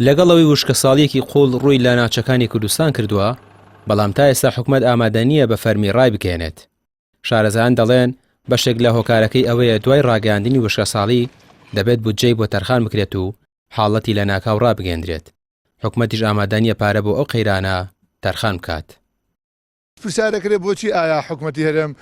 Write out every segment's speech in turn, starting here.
لەگەڵ ئەوەی وشکەساڵییەکی قووڵ ڕووی لە ناوچەکانی کوردستان کردووە، بەڵام تا ئێستا حکومەت ئامادە نییە بە فەرمی ڕایبگەیەنێت. شارەزایان دەڵێن، بەشێک لە هۆکارەکەی ئەوەیە دوای ڕاگەیاندنی وشکەساڵی دەبێت بودجەی بۆ تەرخان بکرێت و حاڵەتی لەناکاو ڕابگەیەندرێت، حکومەتیش ئامادە نییە پارە بۆ ئەو قەیرانە تەرخان بکات. پرسیار دەکرێت بۆچی ئایا حکومەتی هەرێم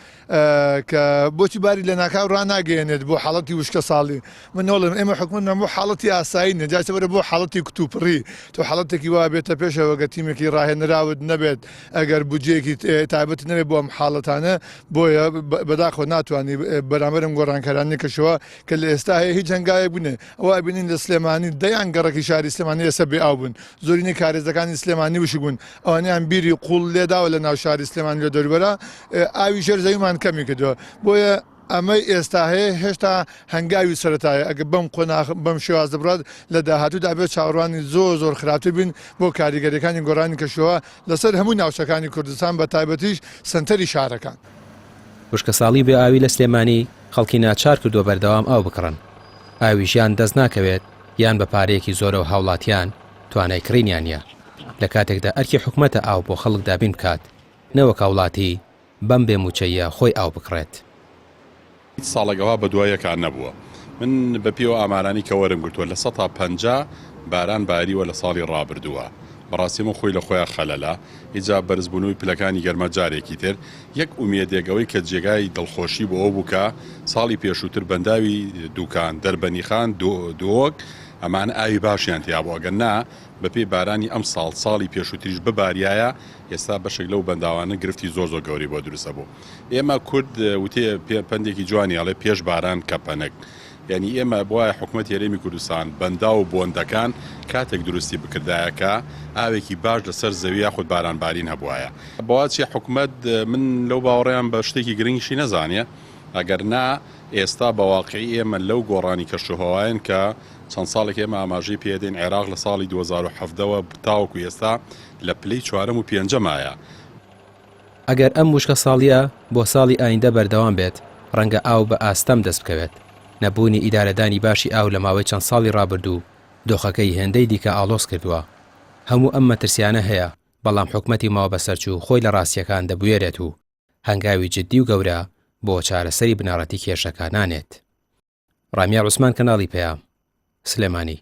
کە بۆچی باری لەناکاو ڕاناگەیەنێت بۆ حاڵەتی وشکەساڵی؟ من ناڵێم ئێمە حکومەتمان بۆ حاڵەتی ئاسایی نیە جا چ بۆ حاڵەتی کتوپڕی تۆ حاڵەتێکی وا بێتە پێشەوە گەر تیمێکی ڕاهێنراوت نەبێت ئەگەر بودجەیەکی تایبەت نەبێت بۆ ئەم حاڵەتانە بۆیە بەداخەوە ناتوانانی بەرامبەر ئەم گۆڕانکارانەی کەشەوە کە لە ئێستا هەیە هیچ هەنگاوێک بنێ ئەوە ئەبینین لە سلێمانی دەیان گەڕەکی شاری سلێمانی ئێستا بێ ئاو بوون زۆرینەی کارێزەکانی سلێمانی وشک بوون ئەوانیان بیری قوڵ لێداوە لە ناو شاری سلێمانی لە دەوروبەرا ئاوی ژێر زەویمان کەمی کردووە بۆیە ئەمەی ئێستا هەیە هێشتا هەنگاوی سەرەتایە ئەگەر بەم قۆناغ بەم شێوازە بڕات لە داهاتوودا ئەبێت چاوەڕوانی زۆر زۆر خراپتر بین بۆ کاریگەریەکانی گۆڕانی کەشوهەوا لەسەر هەموو ناوچەکانی کوردستان بە تایبەتیش سەنتەری شارەکان. وشکەساڵی و بێ ئاوی لە سلێمانی خەڵکی ناچار کردووە بەردەوام ئاو بکڕن، ئاویش یان دەست ناکەوێت یان بە پارەیەکی زۆرەوە هاوڵاتیان توانای کڕینیان نییە، لە کاتێکدا ئەرکی حکومەتە ئاو بۆ خەڵک دابین بکات نەوەک هاوڵاتی بەم بێ مووچەییە خۆی ئاو بکڕێت. هیچ ساڵێک ئەوها بەدوای یەکا نەبووە. من بە پێی ئەو ئامارانەی کە وەرم گرتووە 50% باران باریوە لە ساڵی ڕابردووە. بەڕاستی ئەمە خۆی لە خۆیا خەلەلە. ئیجا بەرزبوونەوەی پلەکانی گەرما جارێکی تر. یەک ئومێدێک ئەوەی کە جێگای دڵخۆشی بوو ئەوە بوو کە ساڵی پێشووتر بەنداوی دوکان، دەربەنیخان، دهۆک ئەمانە ئاوی باشیان تیا بوو ئەگەر نا بە پێی بارانی ئەمساڵ ساڵی پێشووتریش بباریایە ئێستا بەشێک لەو بەنداوانە گرفتی زۆر زۆر گەورەی بۆ دروست ئەبوو. ئێمە کورد وتێ پەندێکی جوانی ئەڵێ پێش باران کەپەنک. یانی ئێمە بوایە حکومەتی هەرێمی کوردستان بەنداو و بۆندەکان کاتێک دروستی بکردایە کە ئاوێکی باش لەسەر زەوی یاخود باران بارین هەبوایە. بۆچی حکومەت من لەو باوەڕەیان بە شتێکی گرنگیشی نەزانێ ئەگەر نا ئێستا بە واقعی ئێمە لەو گۆڕانی کەشوهەوایەن کە چەند ساڵێک ئێمە ئاماژەی پێدەین عێراق لە ساڵی 2017 وە تاوەکو ئێستا لە پلەی چوارەم و پێنجەمایە. ئەگەر ئەم وشکەساڵییە بۆ ساڵی ئایندە بەردەوام بێت، ڕەنگە ئاو بە ئاستەم دەست بکەوێت. نەبوونی ئیدارەدانی باشی ئاو لە ماوەی چەند ساڵی ڕابردوو دۆخەکەی هێندەی دیکە ئاڵۆز کردووە. هەموو ئەم مەترسیانە هەیە، بەڵام حکومەتی ماوەبەسەرچوو خۆی لە ڕاستییەکان دەبوێرێت و هەنگاوی جددی و گەورە بۆ چارەسەری بنەڕەتی کێشەکە نانێت. ڕامیار عوسمان کەناڵی پەیام، سلێمانی.